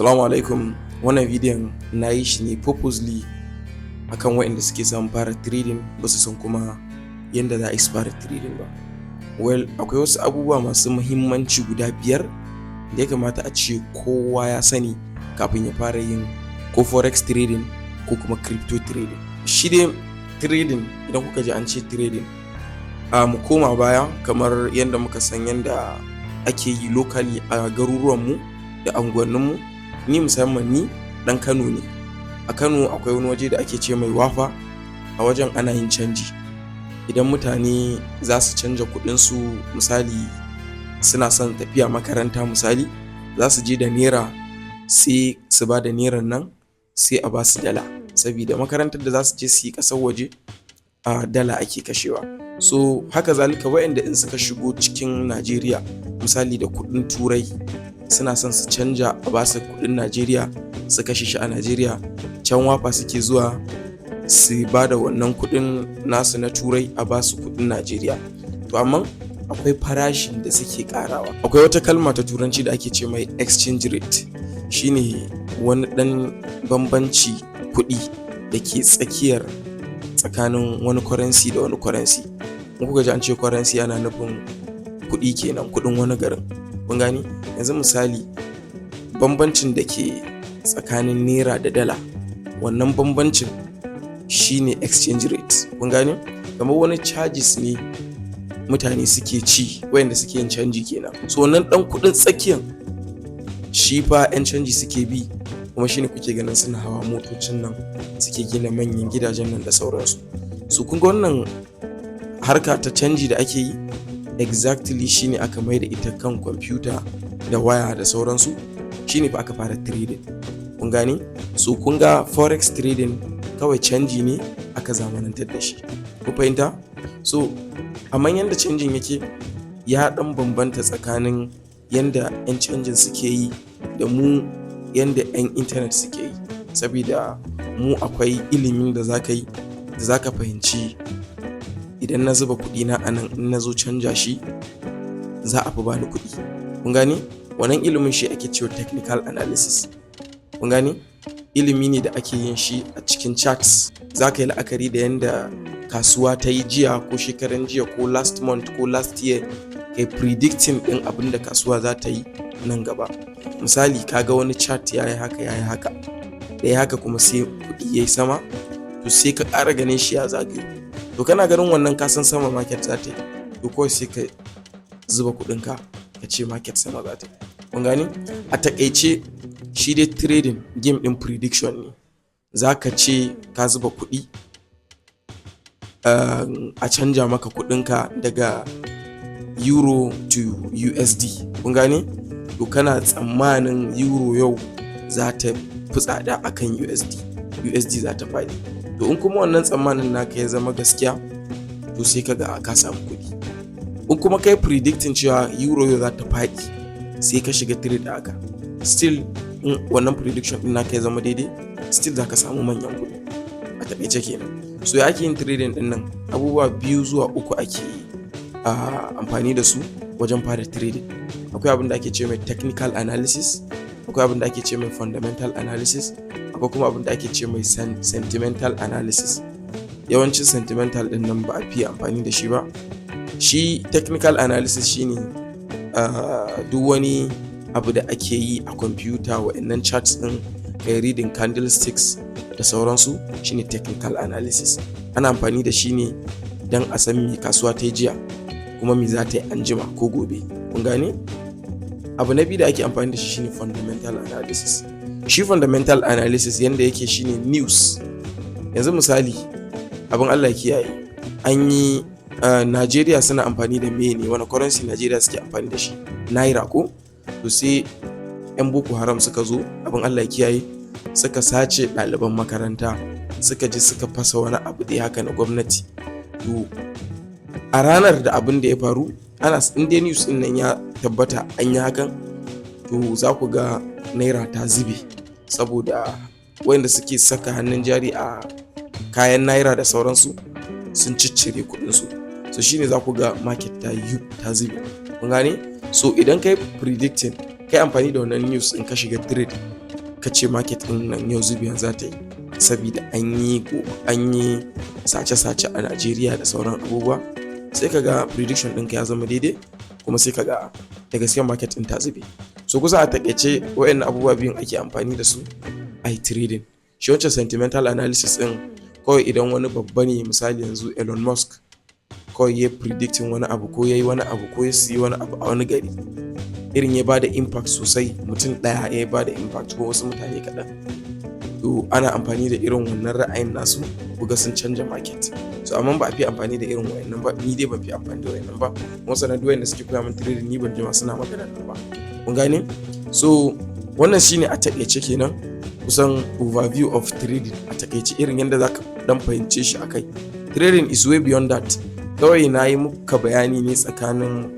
Salamu alaikum. Wannan bidiyon na yi shi ne purposely akan waɗanda suke son fara trading, ba su san kuma yanda za a yi su fara trading ba. Well, akwai wasu abubuwa masu muhimmanci guda biyar da ya kamata a ce kowa ya sani kafin ya fara yin ko forex trading ko kuma crypto trading. Shi dai trading, idan kuka ji an ce trading, a mu koma baya, kamar yanda muka san yanda ake yi locally a garuruwanmu da unguwanninmu. Ni musamman, ni ɗan Kano ne. A Kano akwai wani waje da ake ce mai Wafa. A wajen ana yin canji. Idan mutane za su canja kuɗinsu, misali suna son tafiya makaranta, misali za su je da naira, sai su ba da nairan nan, sai a ba su dala, sabida makarantar da za su je su yi ƙasar waje, a dala ake kashewa. So haka zalika waɗanda in suka shigo cikin Najeriya, misali da kuɗin Turai, suna son su canja a ba su kuɗin Najeriya su kashe shi a Najeriya, can Wafa suke zuwa su ba da wannan kuɗin nasu na Turai, a ba su kuɗin Najeriya. To amma akwai farashin da suke ƙarawa. Akwai wata kalma ta Turanci da ake ce mai exchange rate. Shine wani ɗan bambanci kuɗi da ke tsakiyar tsakanin wani currency da wani currency. In kuka ji an ce currency, ana nufin kuɗi kenan, kuɗin wani garin, kun gane? Yanzu misali, bambancin da ke tsakanin naira da dala, wannan bambancin shine exchange rate, kun gane? Kamar wani charges ne mutane suke ci, wayanda suke yin canji kenan. So wannan ɗan kuɗin tsakiyan shi fa 'yan canji suke bi, kuma shine kuke ganin suna hawa motocin nan, suke gina manyan gidajen nan da sauransu. So kun ga wannan harka ta canji da ake yi, exactly shine aka maida ita kan kwamfuta da waya da sauransu. Shine fa aka fara trading, kun gane? So kun ga forex trading kawai canji ne aka zamanantar da shi, ku fahimta? So amma yanda canjin yake ya dan bambanta tsakanin yanda 'yan canjin suke yi da mu yanda 'yan intanet suke yi, saboda mu akwai ilimin da zaka yi da zaka fahimci idan na zuba kuɗi na a nan, in na zo canja shi, za a fi bani kuɗi, kun gane? Wannan ilimin shi ake cewa technical analysis, kun gane? Ilimi ne da ake yin shi a cikin charts. Za ka yi la'akari da yanda kasuwa ta yi jiya ko shekaran jiya ko last month ko last year, kai predicting ɗin abin da kasuwa za ta yi nan gaba. Misali, kaga wani chart ya yi haka, ya yi haka, da ya haka kuma sai kuɗi ya yi sama. To sai ka ƙara ganin shi ya zagayo. To kana ganin wannan, ka san sama market za ta yi. To kawai sai ka zuba kuɗinka, ka ce market sama za ta yi, kun gane? A taƙaice, shi dai trading game ɗin prediction ne. Za ka ce ka zuba kuɗi, a canja maka kuɗinka daga euro to USD, kun gane? To kana tsammanin euro yau za ta fi tsada akan USD, USD za ta faɗi. To in kuma wannan tsammanin naka ya zama gaskiya, to sai ka ga ka samu kuɗi. In kuma kai predicting cewa euro yau za ta faɗi, sai ka shiga trade haka, still in wannan prediction din naka ya zama daidai, still za ka samu manyan kuɗi. A taƙaice kenan. So ya ake yin trading din nan? Abubuwa biyu zuwa uku ake amfani da su wajen fara trading. Akwai abin da ake ce mai technical analysis, akwai abin da ake ce mai fundamental analysis, akwai kuma abin da ake ce mai sentimental analysis. Yawancin sentimental din nan ba a fiye amfani da shi ba. Shi technical analysis shine duk wani abu da ake yi a kwamfuta, wa'annan charts din, kai reading candlesticks da sauransu, shine technical analysis. Ana amfani da shi ne don a san me kasuwa ta yi jiya kuma me za ta yi anjima ko gobe, kun gane? Abu na biyu da ake amfani da shi shine fundamental analysis. Shi fundamental analysis yanda yake shine news. Yanzu misali, abin Allah kiyaye, an yi Najeriya suna amfani da mene? Wani currency Najeriya suke amfani da shi? Naira ko? To sai 'yan Boko Haram suka zo, abin Allah kiyaye, suka sace ɗaliban makaranta, suka je suka fasa wani abu da haka na gwamnati. To a ranar da abin da ya faru, ana in dai news din nan ya tabbata an yi hakan, to za ku ga naira ta zube, saboda wayanda suke saka hannun jari a kayan naira da sauransu sun ciccire kuɗinsu. So shine za ku ga market ta yi ta zube, kun gane? So idan kai predicting, kai amfani da wannan news in ka shiga trade, Ka ce market ɗin nan yau zubewa za ta yi saboda an yi sace-sace a Najeriya da sauran abubuwa, sai ka ga prediction ɗinka ya zama daidai, kuma sai ka ga da gaske market ɗin ta zube. So kusa a takaice, wayannan abubuwa biyun ake amfani da su a yi trading. Shi wancan sentimental analysis ɗin, kawai idan wani babba ne, misali yanzu Elon Musk, kawai ya predicting wani abu, ko ya yi wani abu, ko ya siyi wani abu a wani gari, irin ya bada impact sosai, mutum ɗaya ya bada impact ko wasu mutane kaɗan, to ana amfani da irin wannan ra'ayin nasu kuga sun canja market. So amma ba a fi amfani da irin wayannan ba. Ni dai ban fi amfani da wayannan ba, kuma sannan duk wayanda suke koya min trading, ni ban ji ma suna magana nan ba, kun gane? So wannan shine a taƙaice kenan kusan overview of trading a taƙaice, irin yadda zaka dan fahimce shi akai. Trading is way beyond that. Kawai na yi muka bayani ne tsakanin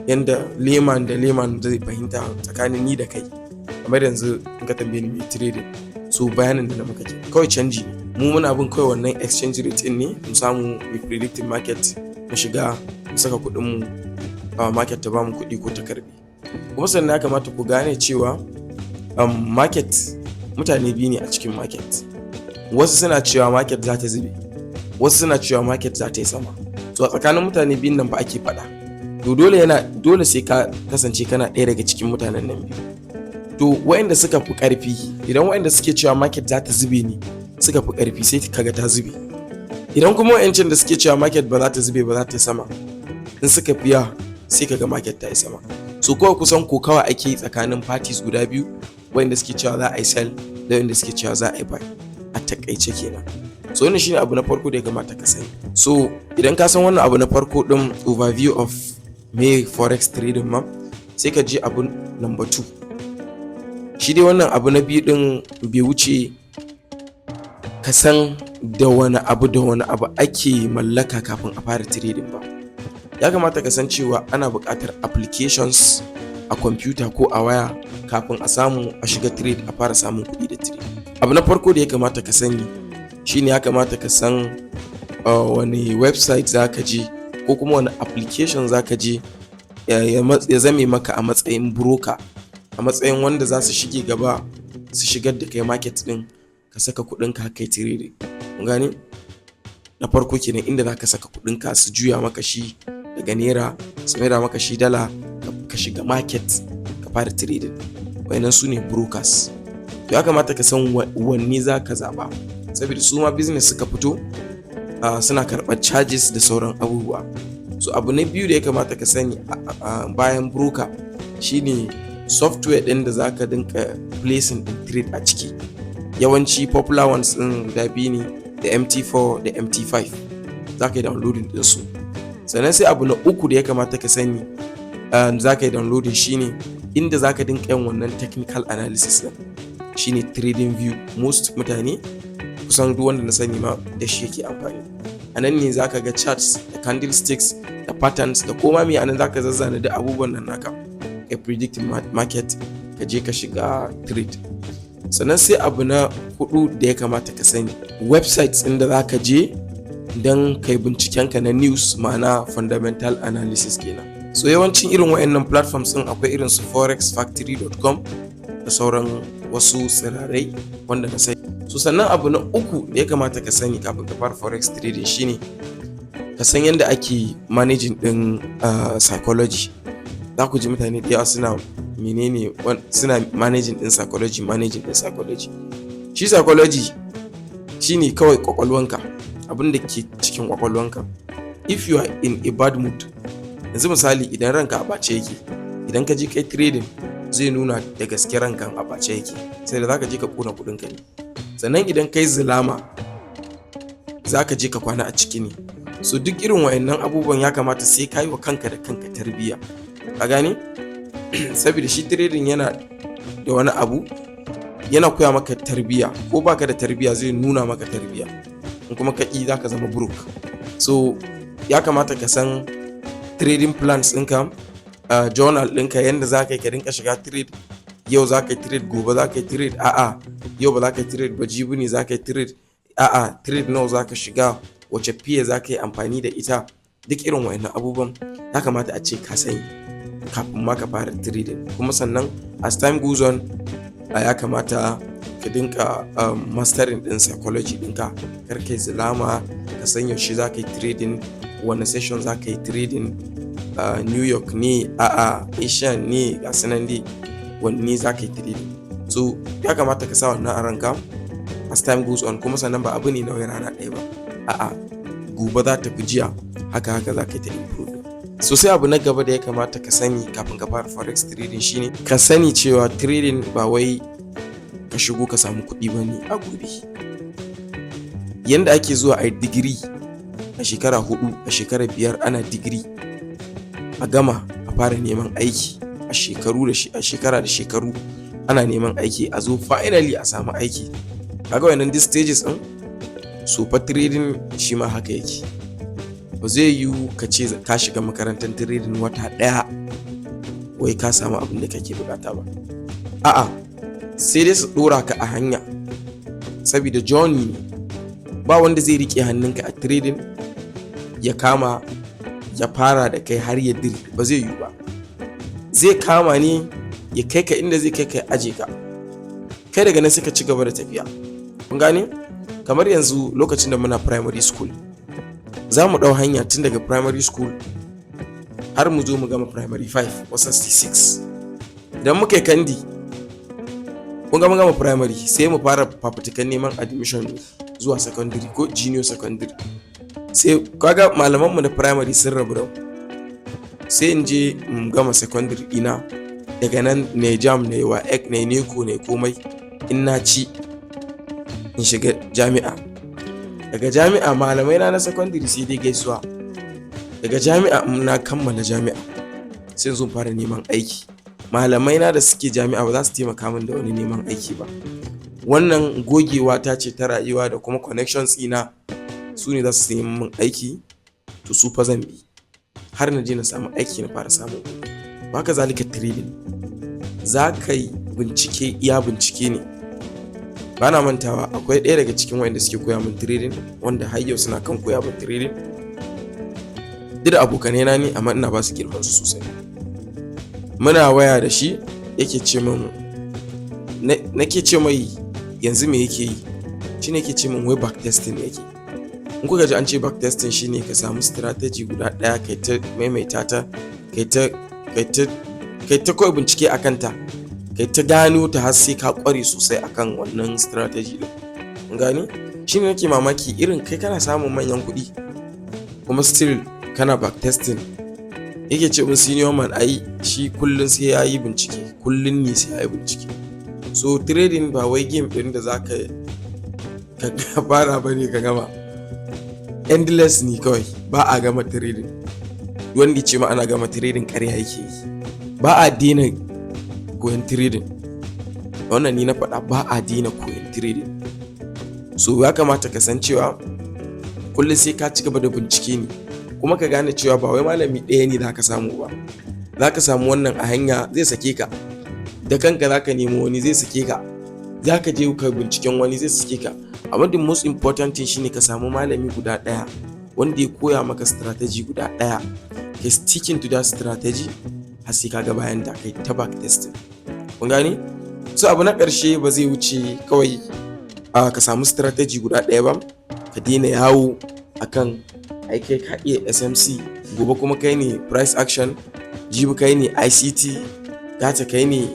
yanda layman da layman zai fahimta, tsakanin ni da kai. Kamar yanzu in ka tambaye ni mai trading, so bayanin da na muka ke kawai canji ne. Mu muna bin kawai wannan exchange rate din ne mu samu mu predicting market, mu shiga, mu saka kuɗin mu a market, ta bamu kuɗi ko ta karbi. Kuma sannan ya kamata ku gane cewa market, mutane biyu ne a cikin market. Wasu suna cewa market za ta zube, wasu suna cewa market za ta yi sama. So a tsakanin mutane biyun nan ba ake faɗa. To dole yana dole sai ka kasance kana ɗaya daga cikin mutanen nan biyu. To waɗanda suka fi ƙarfi, idan waɗanda suke cewa market za ta zube ne suka fi ƙarfi, sai kaga ta zube. Idan kuma waɗancan da suke cewa market ba za ta zube ba, za ta yi sama, in suka fiya, sai kaga market ta yi sama. So kawai kusan kokawa ake yi tsakanin parties guda biyu, waɗanda suke cewa za a yi sell da waɗanda suke cewa za a yi buy, a takaice kenan. So wannan shine abu na farko da ya kamata ka sani. So idan ka san wannan abu na farko din, overview of me forex trading ma, sai ka je abu number 2. Shi dai wannan abu na biyu din bai wuce ka san da wani abu da wani abu ake mallaka kafin a fara trading ba. Ya kamata ka san cewa ana buƙatar applications a kwamfuta ko a waya kafin a samu a shiga trade, a fara samun kuɗi da trade. Abu na farko da ya kamata ka sani shine ya kamata ka san wani website za ka je ko kuma wani application za ka je ya zame maka a matsayin broker, a matsayin wanda za su shige gaba su shigar da kai market din, ka saka kuɗinka kai trading. Kun gane? Na farko kenan, inda za ka saka kuɗinka su juya maka shi daga naira su maida maka shi dala, ka shiga market ka fara trading. Wayannan su ne brokers. To ya kamata ka san wanne za ka zaɓa, saboda su ma business suka fito, suna karɓar charges da sauran abubuwa. So abu na biyu da ya kamata ka sani bayan broker shine software ɗin da za ka dinka placing ɗin trade a ciki. Yawanci popular ones ɗin guda biyu ne, da MT4 da MT5. Za ka yi downloading ɗinsu. Sannan sai abu na uku da ya kamata ka sani za ka yi downloading, shine inda za ka dinka yin wannan technical analysis ɗin, shine Trading View. Most mutane, kusan duk wanda na sani ma, da shi yake amfani. A nan ne za ka ga charts da candlesticks da patterns da koma me. A nan za ka zazzana da abubuwan nan naka, kai predicting market, ka je ka shiga trade. Sannan sai abu na hudu da ya kamata ka sani, websites ɗin da za ka je don kai bincikenka na news, ma'ana fundamental analysis kenan. So yawancin irin wayannan platforms ɗin, akwai irin su forexfactory.com da sauran wasu tsirarai wanda na sani. So sannan abu na uku da ya kamata ka sani kafin ka fara forex trading shine ka san yadda ake managing din psychology. Za ku ji mutane da yawa suna menene, suna managing din psychology, managing din psychology. Shi psychology shine kawai kwakwalwanka, abin da ke cikin kwakwalwanka. If you are in a bad mood, yanzu misali idan ranka a ɓace yake, idan ka je kai trading, zai nuna da gaske ranka a ɓace yake, sai da zaka je ka ƙona kuɗinka ne. Sannan idan kai zulama, zaka je ka kwana a ciki ne. So duk irin wayannan abubuwan ya kamata sai ka yi wa kanka da kanka tarbiyya, ka gane? Saboda shi trading yana da wani abu, yana koya maka tarbiyya. Ko baka da tarbiyya, zai nuna maka tarbiyya. In kuma ka ƙi, zaka zama broke. So ya kamata ka san trading plans ɗinka, journal ɗinka, yanda za ka yi ka rinka shiga trade. Yau za ka yi trade, gobe za ka yi trade, a'a, yau ba za ka yi trade ba, jibi ne za ka yi trade, a'a, trade nawa za ka shiga, wace pair za ka yi amfani da ita. Duk irin wayannan abubuwan ya kamata a ce ka sani kafin ma ka fara trading. Kuma sannan as time goes on, A ya kamata ka dinka mastering din psychology ɗinka. Kar kai zulama, ka san yaushe za ka yi trading, wani session za ka yi trading, New York ne, a'a, Asian ne, ga nan dai, wanne za ka yi trading. So ya kamata ka sa wannan a ranka as time goes on. Kuma sannan ba abu ne na wai rana ɗaya ba, a'a, gobe za ta fi jiya, haka haka za ka yi ta improve. So sai abu na gaba da ya kamata ka sani kafin ka fara forex trading shine ka sani cewa trading ba wai ka shigo ka samu kuɗi ba ne a gobe. Yanda ake zuwa a digiri a shekara 4, a shekara 5 ana digiri, a gama a fara neman aiki, a shekaru da a shekara da shekaru ana neman aiki, a zo finally a samu aiki, kaga wannan these stages din. So fa trading shi ma haka yake. Ba zai yiwu ka ce ka shiga makarantar trading wata ɗaya wai ka samu abin da kake bukata ba. A'a, sai dai su ɗora ka a hanya, saboda journey ne. Ba wanda zai riƙe hannunka a trading ya kama ya fara da kai har ya dire, ba zai yiwu ba. Zai kama ne ya kai ka inda zai kai ka, ya aje ka, kai daga nan sai ka ci gaba da tafiya. Kun gane? Kamar yanzu lokacin da muna primary school, za mu ɗau hanya tun daga primary school har mu zo mu gama primary 5 ko 66. Idan muka yi kandi, kun ga mun gama primary, sai mu fara fafutukan neman admission zuwa secondary ko junior secondary. Sai kaga malamanmu na primary sun rabu da, sai in je in gama secondary ɗina, daga nan ne JAMB, ne WAEC, ne NECO, ne komai. In na ci, in shiga jami'a. Daga jami'a malamai na na secondary sai dai gaisuwa. Daga jami'a, in na kammala jami'a, sai in zo fara neman aiki. Malamai na da suke jami'a ba za su taimaka min da wani neman aiki ba. Wannan gogewa ta ce ta rayuwa da kuma connections ɗina, su ne za su nemi min aiki. To su fa zan bi har na je na samu aiki, na fara samun kuɗi. Haka zalika trading, za ka yi bincike, iya bincike ne. Ba na mantawa, akwai ɗaya daga cikin wayanda suke koya min trading, wanda har yau suna kan koya min trading, duk da abokanai na ne, amma ina ba su girman su sosai. Muna waya da shi, yake ce min, nake ce mai yanzu me yake yi, shine yake ce min wai back testing yake. In kuka ji an ce back testing, shine ka samu strategy guda ɗaya, kai ta maimaita ta, kai ta kawai bincike a kanta, kai ta gano ta har sai ka ƙware sosai akan wannan strategy din. Kun gane? Shine nake mamaki, irin kai kana samun manyan kuɗi kuma still kana back testing. Yake ce min, "Senior man, ai shi kullun sai ya yi bincike, kullun ne sai ya yi bincike." So trading ba wai game ɗin da za ka fara ba ne ka gama, endless ne kawai. Ba a gama trading. Wanda ce ma ana gama trading, ƙarya yake yi. Ba a daina koyon trading, wannan ni na faɗa, ba a daina koyon trading. So ya kamata ka san cewa kullum sai ka ci gaba da bincike ne, kuma ka gane cewa ba wai malami ɗaya ne za ka samu ba. Za ka samu wannan a hanya, zai sake ka. Da kanka za ka nemi wani, zai sake ka. Za ka je ka binciken wani, zai sake ka. Amma the most important thing shine ka samu malami guda ɗaya wanda ya koya maka strategy guda ɗaya, ka sticking to that strategy har sai ka ga bayan da kai ta back testing. Kun gane? So abu na ƙarshe ba zai wuce kawai ka samu strategy guda ɗaya ba, ka daina yawo akan ai kai ka iya SMC, gobe kuma kai ne price action, jibi kai ne ICT, gata kai ne,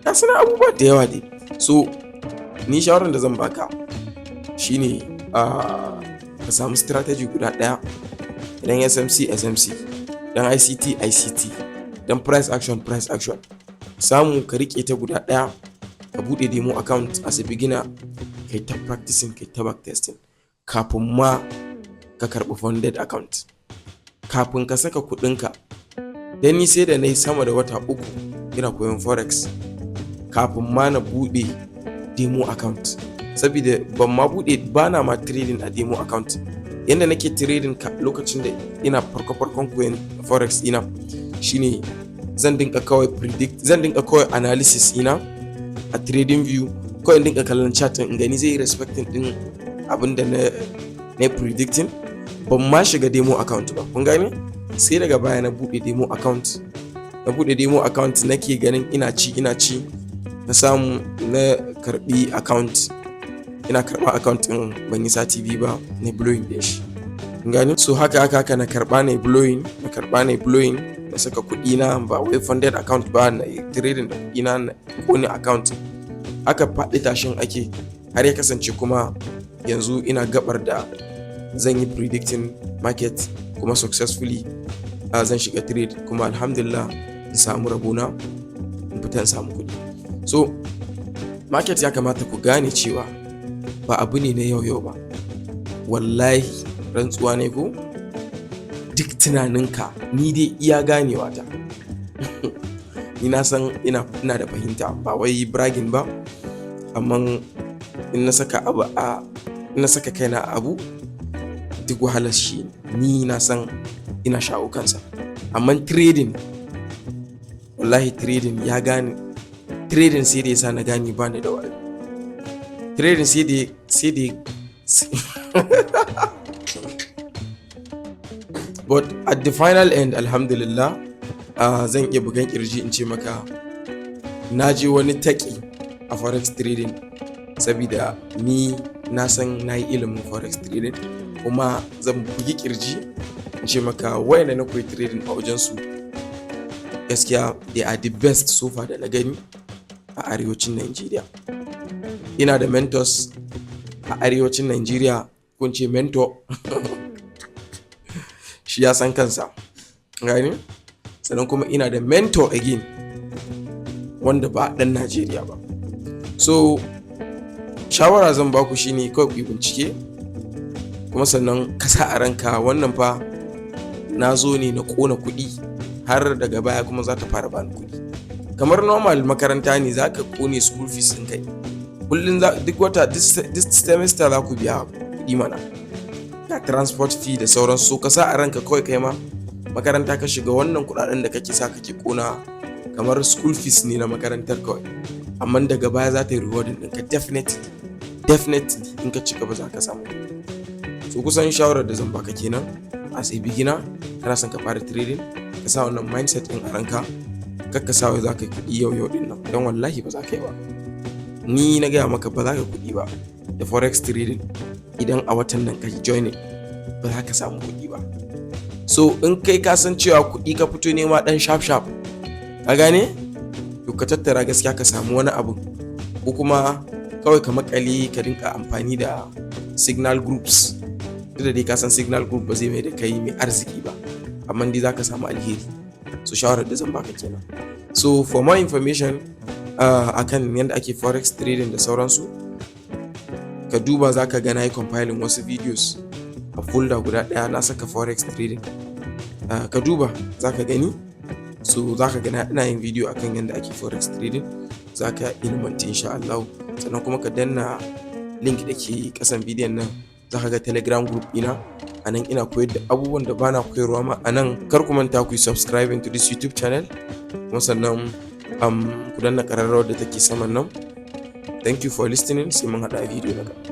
ga suna abubuwa da yawa dai. So ni shawarar da zan baka shine ka samu strategy guda ɗaya. Idan SMC, SMC; idan ICT, ICT; idan price action, price action. Samu ka riƙe ta guda ɗaya, ka buɗe demo account as a beginner, kai ta practicing, kai ta back testing kafin ma ka karɓi funded account, kafin ka saka kuɗinka. Dan ni sai da na yi sama da wata 3 ina koyon forex kafin ma na buɗe demo account, saboda ban ma buɗe, ba na ma trading a demo account. Yanda nake trading lokacin da ina farko farkon koyon forex ina shine zan dinka kawai predict, zan dinka kawai analysis ina a Trading View, kawai in dinka kallon chart in gani zai yi respecting din abin da na predicting. Ban ma shiga demo account ba, kun gane? Sai daga baya na buɗe demo account, na buɗe demo account, nake ganin ina ci, ina ci, na Na samu na karbi account. Ina karɓa account ɗin, ban yi sati 2 ba na blowing ɗin shi. Gani? So haka haka haka, na karɓa na blowing, na karɓa na blowing. Na saka kuɗi na, ba wai funded account ba, na trading da kuɗi na, na kone account. Aka faɗi tashin ake, har ya kasance kuma yanzu ina gabar da zan yi predicting market kuma successfully, zan shiga trade kuma alhamdulillah in samu rabona, in fita in samu kuɗi. So market, ya kamata ku gane cewa ba abu ne na yau yau ba. Wallahi rantsuwa ne ko duk tunaninka, ni dai iya ganewa ta, ni na san ina da fahimta, ba wai bragging ba, amma in na saka kaina a abu, duk wahalar shi ni na san ina shawo kansa. Amma trading, wallahi trading ya gane, trading sai da ya sa na gane ba ni da wayo. Trading sai da, but at the final end, alhamdulillah, zan iya bugan kirji in ce maka na je wani taki a forex trading, sabida ni na san na yi ilimin forex trading. Kuma zan bugi kirji in ce maka wayanda na koyi trading a wajensu, gaskiya they are the best so far da na gani a arewacin Nigeria. Ina da mentors a arewacin Nigeria, ko in ce mentor, shi ya san kansa, gani? Sannan kuma ina da mentor again wanda ba ɗan Najeriya ba. So shawara zan baku shine kawai ku yi bincike, kuma sannan ka sa a ranka wannan fa na zo ne na ƙona kuɗi, har daga baya kuma za ta fara bani kuɗi. Kamar normal makaranta ne, za ka ƙone school fees ɗin kai kullum, duk wata, this semester za ku biya kuɗi mana, ga transport fee da sauransu. So ka sa a ranka kawai kai ma makaranta ka shiga. Wannan kuɗaɗen da kake sa kake ƙona kamar school fees ne na makarantar kawai, amma daga baya za ta yi rewarding ɗinka, definitely, definitely, in ka ci gaba za ka samu. So kusan shawarar da zan baka kenan, as a beginner kana son ka fara trading, ka sa wannan mindset ɗin a ranka. Kar ka sa wai za ka yi kuɗi yau yau ɗin nan, don wallahi ba za ka yi ba. Ni na gaya maka, ba za ka kuɗi ba da forex trading. Idan a watan nan ka joining, ba za ka samu kuɗi ba. So in kai ka san cewa kuɗi ka fito nema ɗan sharp sharp, ka gane, to ka tattara gaskiya ka samu wani abu, ko kuma kawai ka makale ka rinka amfani da signal groups. Duk da dai ka san signal group ba zai mai da kai mai arziki ba, amma dai za ka samu alheri. So shawarar da zan baka kenan. So for more information akan yadda ake forex trading da sauransu, ka duba, za ka ga na yi compiling wasu videos a folder guda ɗaya, na saka forex trading. Ka duba za ka gani. So za ka ga ina yin video akan yadda ake forex trading, za ka ilmanta insha Allah. Sannan kuma ka danna link da ke kasan bidiyon nan, za ka ga Telegram group ɗina. A nan ina koyar da abubuwan da bana koyarwa ma a nan. Kar ku manta ku yi subscribing to this YouTube channel, kuma sannan ku danna ƙararrawar da take saman nan. Thank you for listening. Sai mun haɗa a video na gaba.